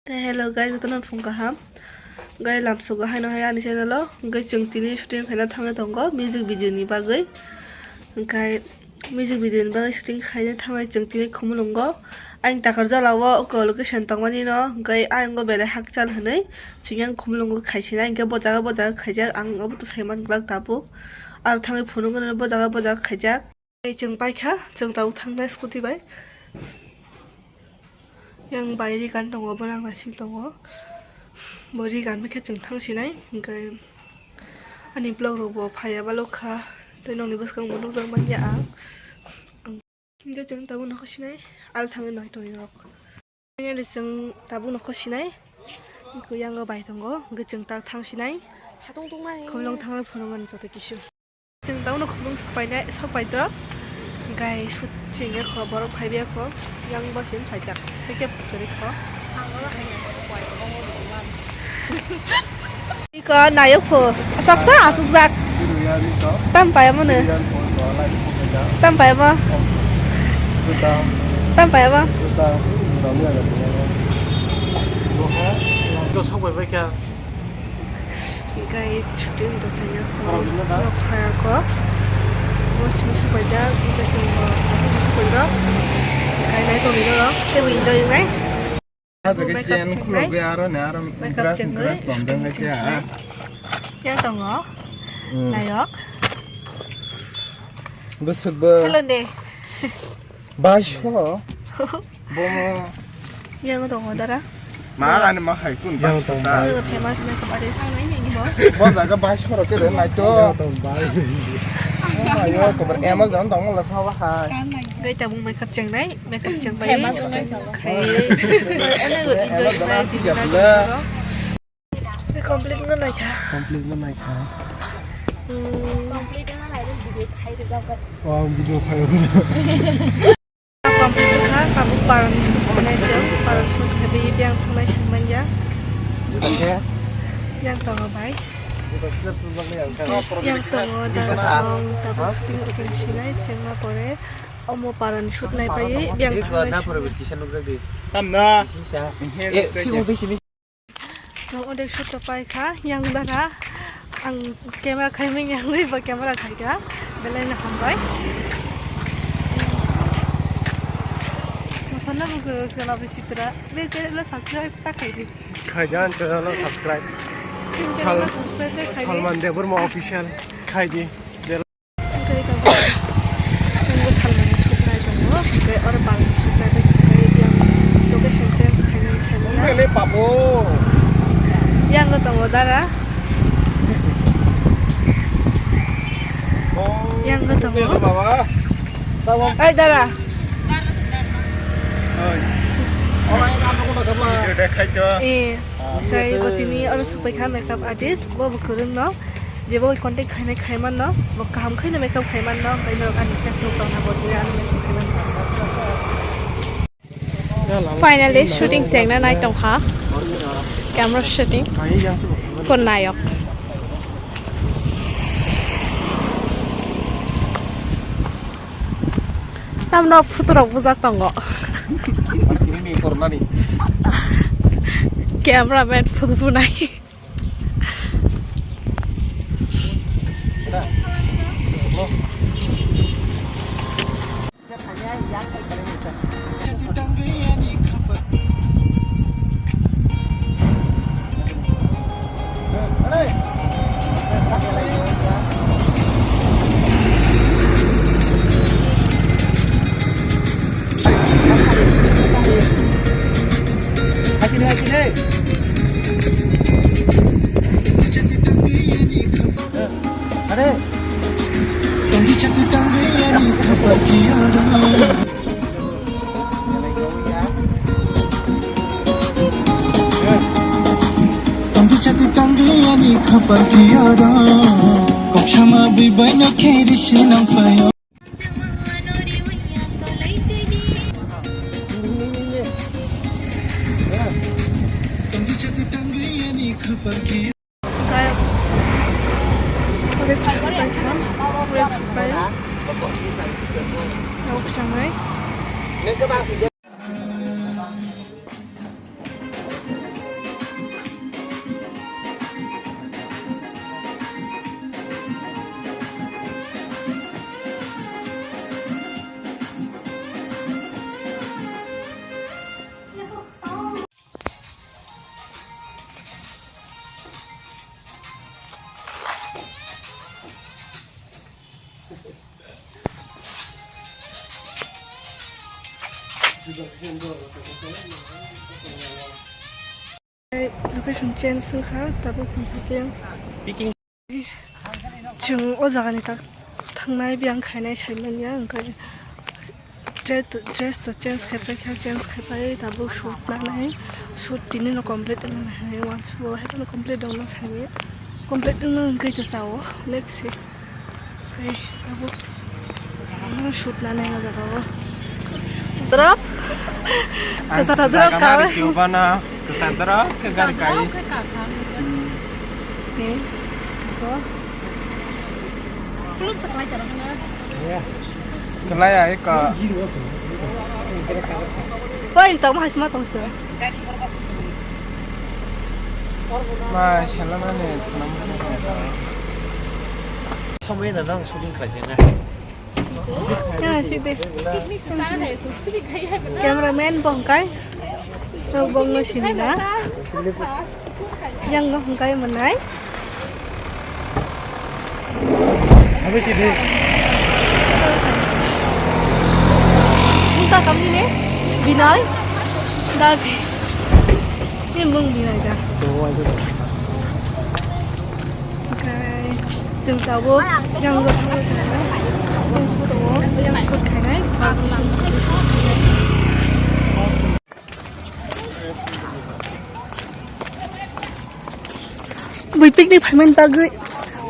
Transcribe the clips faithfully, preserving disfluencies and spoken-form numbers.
Hello guys, jotono phung kaham. Guys, lamsogo haino hai ani channel o. Guys, chwng tini shooting khaina thangwi tongo music video ni bagwi. Hwnkhe music video ni bagwi shooting khaina thangwi chwng tini Khumulwngo. Ang Takarjala o oko location tongmani no, hwnkhe ayang o belai hakchal hinwi chwng yang Khumulwngo khaisinai, hwnkhe bo jaga bo jaga khaijak, ang obo to saiman glak tabuk. Aro thangwi phunukgo no bo jaga bo jaga khaijak. Tei chwng paikha, chwng tabuk thangnai scooty bai. Yang bai ri gan tongo, bo nang naising tongo. Bo ri gan bai khe chwng thang sinai, hwnkhe ani vlog rok bo phaiya balo kha. Tei nokni bwskango nukjak manya ang. Hwnkhe chwng tabuk nokho sinai, al thangwi nai tongwi rok. Finally chwng tabuk nokho sinai, hwnkhe yango bai tongo, hwnkhe chwng ta thang sinai. Hatung tungmani. Khumulwng thangwi phunukmani joto kisu. Chwng tabuk no Khumulwng sok painai, sok paitwk. Guys, sut chwng ya kho, borok phaibai kho, yang bo sim phaijak. Tei khe phuchari kho. Iko nayok pho. Asaksa asukjak. Tam payamo no. Tam payamo. Tam payamo. Ito sok bai bai kha. Guys, shooting to chaya kho. Nok phaya kho. Bo simi sok paijak. Ito chwng bo sok paijak. Guys, nai tongwi rok. Kebo enjoy nai. Ah, jaga makeup chen chengwi. Khulogwi aro ne aro makeup grass, chengwi. Grass tongjak nai khe, ah. Yang tongo. Hmm. Nayok. Bwswk bo. Hello de. Baisho. Bomo. Yang tongo dara. Ma ani ma hai kun yang baisho tong ta. Bai. Famous makeup artist. Bo jaga baisho ro khe nai to. Yang tong bai. Oh my God, ko Amazon tong la sa ba hai. Gai tabuk makeup chengnai. Makeup chengbai. Famous wngnai sabo. Khai. Onek enjoy khai. Complete no naikha. Complete no naikha. Hmm. Complete no naikha, video khai rijak. Oh, video khai. Complete kha, tabuk parang shoot khainai chwng. Parang shoot khabi biyang thangnai sangmanya. Oke. Yang tongo bai. Yang tongo darasong tabuk shooting khainai chwngma pore. Omo parani shoot nai pai biyang thangnai. Tamna. Eh, phikung bisi bisi. Chwng odek shoot rok pai kha, yang dara ang camera khaimani yangwi bo camera khai kha, belai no hambai. Masana buku chwla bisi tra, be channel subscribe ta khai di. Khai di, ang channel subscribe. Channel subscribe ta khai di. Salman Debbarma official khai di. Hwnkhe tabuk tongo salmani suknai tongo, hwnkhe oro balmani suknai bai hwnkhe yang location change khainani saimanya. Yang no tongo dara. Yang no tongo. Oi dara. Eh, chai bo tini oro sokpai kha makeup artist, bo bo kwrwng no. Jebo contact khainai khaimanno, bo kaham khaino makeup khaimanno, omo ani face no tongna bo tini ani makeup khaimanno. Finally shooting chengna nai tongkha. Camera shooting. Kon nayok. Tamno photo rok bujak tongo. Cameraman photo bunai. Are. Tongdi chati tangdi ani khapar kiyoro. Kok sama bui bai no kheri sinang payo. Tongdi chati tangdi ani khapar kiyoro. Kaya. Udah sampai kan? Udah sampai. Aku sampai. Neng ke bang. Location change wngkha, tabuk chwng picking. Picking. Chwng o jagani tak thangnai, biyang khainai saimanya, wngkha dress to, dress to change khaipai kha, change khaipai tabuk shoot nanai, shoot tini no complete wngna hinwi wansukgo, hai phano complete wngna saimanya, complete wngna hwnkhe to chao, let's see. Hey, tabuk. Ano shoot na nai jaga o. Drop. Ang kasa drop jaga ka. Nari siubana, kasa drop ke gari kai. Drop ke ka ka. Hmm. Hey. Ko. Belum sekolah cara kena. Iya. Kelai ai ka. Woi, sama hasma tong sio. Ma, sela mane, chuna musa. Somoi na nang shooting khlai jeng na. Ya, sih deh. Cameraman bongkai. Rok bongno sini na. Yang no hongkai menai. Habis ini. Minta kami ni, Binai. Dabi. Ini mung Binai dah. Oke. Chwng tabuk yang jok yang food khainai. Bui picnic phaimani bagwi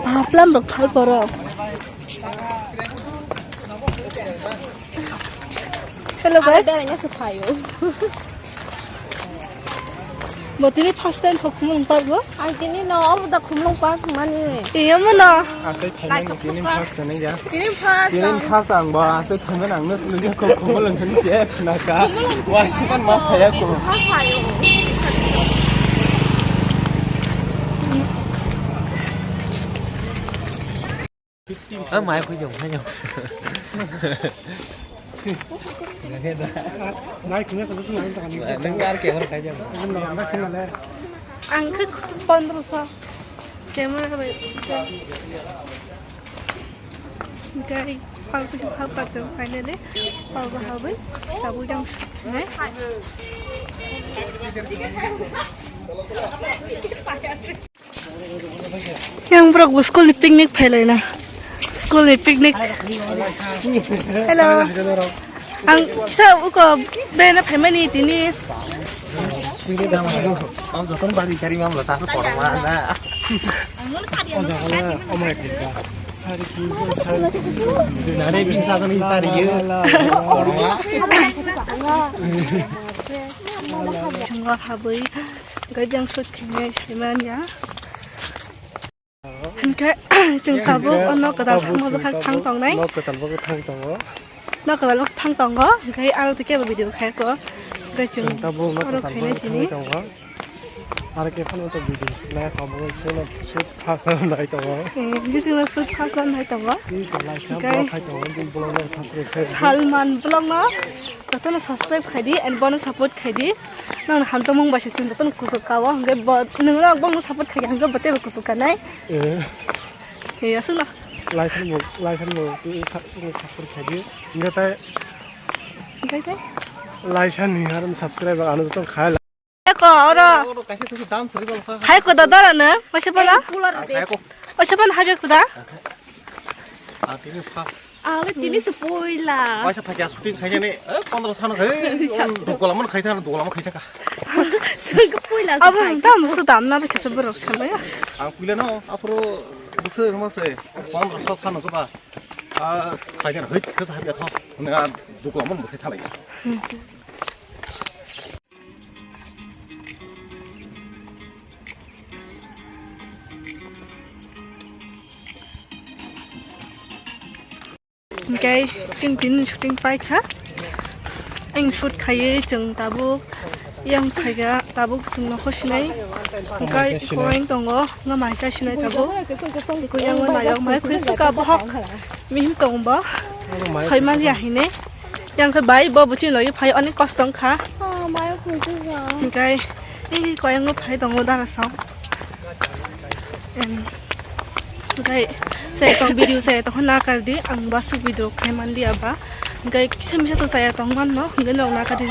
baplam rok phal poro. Hello guys. Beraina se phaio. Bo tini first time thok khumulwng park bo? Ang tini no omo da khumulwng park mani. Iya mo no. Asai thaiman tini first tani ya. Tini first. Tini first ang ba asai thaiman ang no sulu ya ko khumulwng thani ya khna ka. Wa shi kan ma phaya ko. First phaio. Ah, mai khui jong, mai jong. Mai khui jong, mai jong. Nang ar ke hor khai jong. Ang khe pondro so. Camera bai. Gai, pal phi hal pa jong finally. Pal ba hal bai. Tabu jong. Yang borok bo school ni picnic phailaina. School ni picnic. Hello. Ang kisa uko bena phaimani tini. Ang joton bari kari mamla sa korma na. Nare bin sa kani sari ye. Korma. Chungo habwi gajang sot khinai saiman ya. Hingke chwng tabuk o nok kwtal thangma bwkhak thang tongnai. Nok kwtal bwkhak thang tongo. Nok kwtal bwkhak thang tongo. Hingke aro tei kebo video khai ko. Hingke chwng tabuk nok kwtal bwkhak thang tongo. Aro khe phano to video nai tongo. Shoot first time nai tongo. Hingke chwng shoot first time nai tongo. Hingke Salman vlog no jotono subscribe khai di and bono support khai di. Nang hamjakmung bai se chwng jotono kuchuk ka o. Hingke bo nwng rok bono support khai di. Hingke bo teibo kuchuk ka nai. Eh. He, aswk no. Laisani bo, laisani bo, twi sa-, twi subscribe khaidi. Hingke tai. Hingke tai? Laisani haram subscribe ano jotong khai la. Eko, oro. Oro kaisa kaisa dam sari bang kha. Hai ko da dara no, masa pala? Cooler de. Hai ko. Masa pala hai ko da? Ah, tini first. Ale tini se poila. Waisa phakya shooting khainani, eh, pondro sano khai, on dogolamon khaithar, dogolamon khaithaka. Sing poila. Abo dam su dam na kisa borok samaya. Ang puila no, aphuru bwswk ma se, pondro sano kaba. Ah, khainani hoi kisa hapya tho. Ne a dogolamon bwsai thalai. Hingke chwng tini shooting paikha. Ang shoot khaiwi chwng tabuk yang phaiga, tabuk chwng nokho sinai. Hingke iko ang tongo, nga mai cha sinai tabuk. Iko yang nayok mai khwi suka bohok mihim tongbo. Hai mali ahine. Yang khe bai bo buchini logi phai onek kosto wngkha. Ah, mayo khunsu ja. Hingkai, ih, koyang no phai tongo dara sao. Em, hingkai, saya tong video saya tong na kar di, ang basuk video khai man di aba. Hingkai, kisa misa to saya tong man no, hingkai no na kar di.